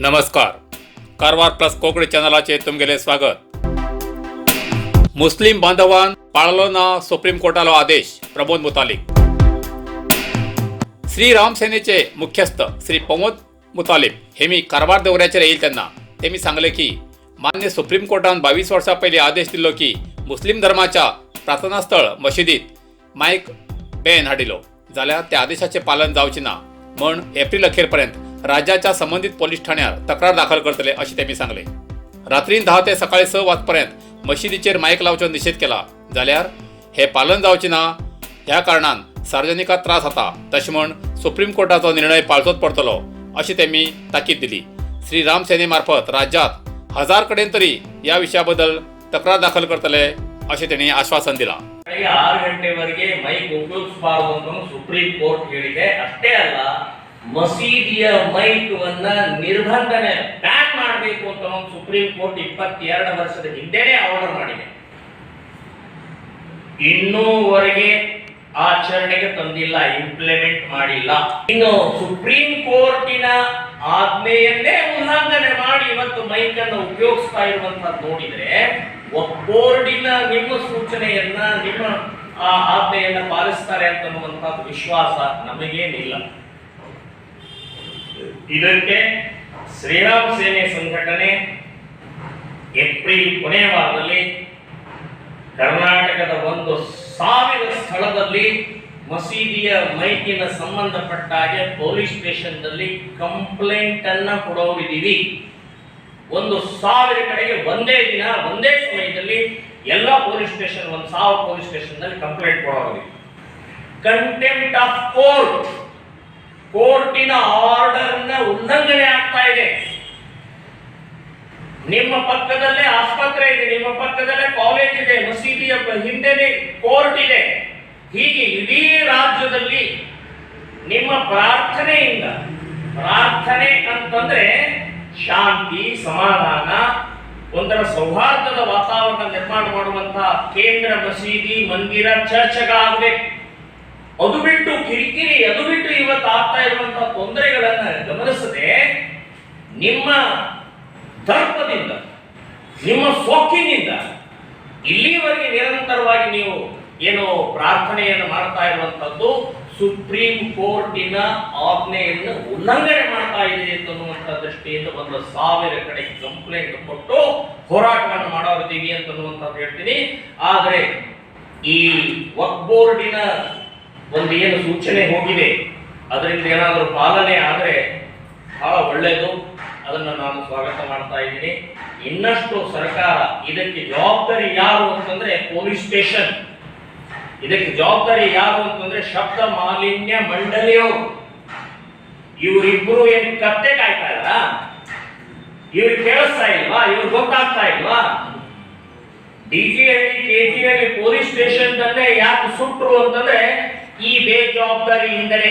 नमस्कार, कारवार प्लस कोंकणी चॅनलाचेर तुमगेलें स्वागत. मुस्लीम बांधवान पाळलो ना सुप्रीम कोर्टालो आदेश, प्रमोद मुतालिक. श्री राम सेनेचे मुख्यस्थ श्री प्रमोद मुतालिक हे मी कारवार दौऱ्याचेर येईल तेन्ना तेमी सांगले की मान्य सुप्रीम कोर्टान 22 वर्सां पयलीं आदेश दिल्लो की मुस्लीम धर्माच्या प्रार्थना स्थळ मशिदीत मायक बॅन हाडिलो जाल्यार त्या आदेशाचें पालन जावचें ना म्हण एप्रिल अखेरपर्यंत राज्याच्या संबंदीत पोलीस ठाण्यार तक्रार दाखल करतले अशें तेमी सांगले. रात्रीन 10 ते सकाळी 6 वाजपर्यंत मशिदीचेर मायक लावचो निशेध केला जाल्यार हे पालन जावचें ना, ह्या कारणान सार्वजनिकाक त्रास जाता, तशें म्हण सुप्रीम कोर्टाचो निर्णय पाळचोच पडटलो अशी तेमी ताकीद दिली. श्री राम सेने मार्फत राज्यात 1000 कडेन तरी ह्या विशया बद्दल तक्रार दाखल करतले अशें तेणी आश्वासन दिलां. ಬೆಳಗ್ಗೆ 6 ಗಂಟೆವರೆಗೆ ಮೈಕ್ ಉಪಯೋಗಿಸಬಾರದು ಅಂತ ಸುಪ್ರೀಂ ಕೋರ್ಟ್ ಹೇಳಿದೆ. ಅಷ್ಟೇ ಅಲ್ಲ, ಮಸೀದಿಯ ಮೈಕ್ ವನ್ನ ನಿರ್ಬಂಧನೆ, ಬ್ಯಾನ್ ಮಾಡಬೇಕು ಅಂತ ಸುಪ್ರೀಂ ಕೋರ್ಟ್ 22 ವರ್ಷದ ಹಿಂದೆನೇ ಆರ್ಡರ್ ಮಾಡಿದೆ. ಇನ್ನೂವರೆಗೆ ಆಚರಣೆಗೆ ತಂದಿಲ್ಲ, ಇಂಪ್ಲಿಮೆಂಟ್ ಮಾಡಿಲ್ಲ. ಇನ್ನು ಸುಪ್ರೀಂ ಕೋರ್ಟಿನ ಆಜ್ಞೆಯನ್ನೇ ಉಲ್ಲಂಘನೆ ಮಾಡಿ ಇವತ್ತು ಮೈಕ್ ಅನ್ನು ಉಪಯೋಗಿಸ್ತಾ ಇರುವಂತಹದ್ದು ನೋಡಿದ್ರೆ, ಬೋರ್ಡಿನ ನಿಮ್ಮ ಸೂಚನೆಯನ್ನ, ನಿಮ್ಮ ಆ ಆಜ್ಞೆಯನ್ನ ಪಾಲಿಸ್ತಾರೆ ಅಂತನ್ನುವಂತಹದ್ದು ವಿಶ್ವಾಸ ನಮಗೇನಿಲ್ಲ. ಇದಕ್ಕೆ ಶ್ರೀರಾಮ್ ಸೇನೆ ಸಂಘಟನೆ ಏಪ್ರಿಲ್ ಕೊನೆಯ ವಾರದಲ್ಲಿ ಕರ್ನಾಟಕದ 1000 ಸ್ಥಳದಲ್ಲಿ ಮಸೀದಿಯ ಮೈಕಿನ ಸಂಬಂಧಪಟ್ಟ ಹಾಗೆ ಪೊಲೀಸ್ ಸ್ಟೇಷನ್ನಲ್ಲಿ ಕಂಪ್ಲೇಂಟ್ ಅನ್ನ ಕೊಡೋರಿದ್ದೀವಿ. 1000 ಕಡೆಗೆ ಒಂದೇ ದಿನ, ಒಂದೇ ಸಮಯದಲ್ಲಿ ಎಲ್ಲ ಪೊಲೀಸ್ ಸ್ಟೇಷನ್, 1000 ಪೊಲೀಸ್ ಸ್ಟೇಷನ್ ನಲ್ಲಿ ಕಂಪ್ಲೇಂಟ್ ಕೊಡೋರಿದ್ದೀವಿ. ಕಂಟೆಂಪ್ಟ್ ಆಫ್ ಕೋರ್ಟ್, ಕೋರ್ಟಿನ ಆರ್ಡರ್ ನ ಉಲ್ಲಂಘನೆ ಆಗ್ತಾ ಇದೆ. ನಿಮ್ಮ ಪಕ್ಕದಲ್ಲೇ ಆಸ್ಪತ್ರೆ ಇದೆ, ನಿಮ್ಮ ಪಕ್ಕದಲ್ಲೇ ಕಾಲೇಜ್ ಇದೆ, ಮಸೀದಿಯ ಹಿಂದೆನೆ ಕೋರ್ಟ್ ಇದೆ. ಹೀಗೆ ಇಡೀ ರಾಜ್ಯದಲ್ಲಿ ನಿಮ್ಮ ಪ್ರಾರ್ಥನೆಯಿಂದ, ಪ್ರಾರ್ಥನೆ ಅಂತಂದ್ರೆ ಶಾಂತಿ, ಸಮಾಧಾನ, ಒಂಥರ ಸೌಹಾರ್ದದ ವಾತಾವರಣ ನಿರ್ಮಾಣ ಮಾಡುವಂತಹ ಕೇಂದ್ರ ಮಸೀದಿ, ಮಂದಿರ, ಚರ್ಚ್ಗಳಾಗಬೇಕು. ಅದು ಬಿಟ್ಟು ಕಿರಿಕಿರಿ, ಅದು ಬಿಟ್ಟು ಇವತ್ತು ಆಗ್ತಾ ಇರುವಂತಹ ತೊಂದರೆಗಳನ್ನ ಗಮನಿಸದೆ, ನಿಮ್ಮ ದರ್ಪದಿಂದ, ನಿಮ್ಮ ಸೊಕ್ಕಿನಿಂದ ಇಲ್ಲಿಯವರೆಗೆ ನಿರಂತರವಾಗಿ ನೀವು ಏನು ಪ್ರಾರ್ಥನೆಯನ್ನು ಮಾಡ್ತಾ ಇರುವಂತದ್ದು ಸುಪ್ರೀಂ ಕೋರ್ಟಿನ ಆಜ್ಞೆಯನ್ನು ಉಲ್ಲಂಘನೆ ಮಾಡ್ತಾ ಇದೆ ಅಂತನ್ನುವಂಥ ದೃಷ್ಟಿಯಿಂದ 1000 ಕಡೆ ಕಂಪ್ಲೇಂಟ್ ಕೊಟ್ಟು ಹೋರಾಟವನ್ನು ಮಾಡೋರಿದ್ದೀವಿ ಅಂತನ್ನುವಂಥದ್ದು ಹೇಳ್ತೀನಿ. ಆದರೆ ಈ ವಕ್ಫ್ ಬೋರ್ಡಿನ ಒಂದು ಏನು ಸೂಚನೆ ಹೋಗಿದೆ, ಅದರಿಂದ ಏನಾದರೂ ಪಾಲನೆ ಆದರೆ ಬಹಳ ಒಳ್ಳೆಯದು. ಅದನ್ನು ನಾನು ಸ್ವಾಗತ ಮಾಡ್ತಾ ಇದ್ದೀನಿ. ಇನ್ನಷ್ಟು ಸರ್ಕಾರ, ಇದಕ್ಕೆ ಜವಾಬ್ದಾರಿ ಯಾರು ಅಂತಂದ್ರೆ ಪೊಲೀಸ್ ಸ್ಟೇಷನ್, ಇದಕ್ಕೆ ಜವಾಬ್ದಾರಿ ಯಾರು ಅಂತಂದ್ರೆ ಶಬ್ದ ಮಾಲಿನ್ಯ ಮಂಡಳಿಯವರು. ಇವರಿಬ್ಬರು ಏನ್ ಕತ್ತೆ ಕಾಯ್ತಾ ಇದ್ರ? ಇವ್ರಿಗೆ ಕೇಳಿಸ್ತಾ ಇಲ್ವಾ? ಇವ್ರಿಗೆ ಗೊತ್ತಾಗ್ತಾ ಇಲ್ವಾ? ಡಿಜಿಹಳ್ಳಿ, ಕೆಜಿಹಳ್ಳಿ ಪೊಲೀಸ್ ಸ್ಟೇಷನ್ ದಲ್ಲೇ ಯಾಕೆ ಸುಟ್ರು ಅಂತಂದ್ರೆ ಈ ಬೇಜವಾಬ್ದಾರಿಯಿಂದಲೇ.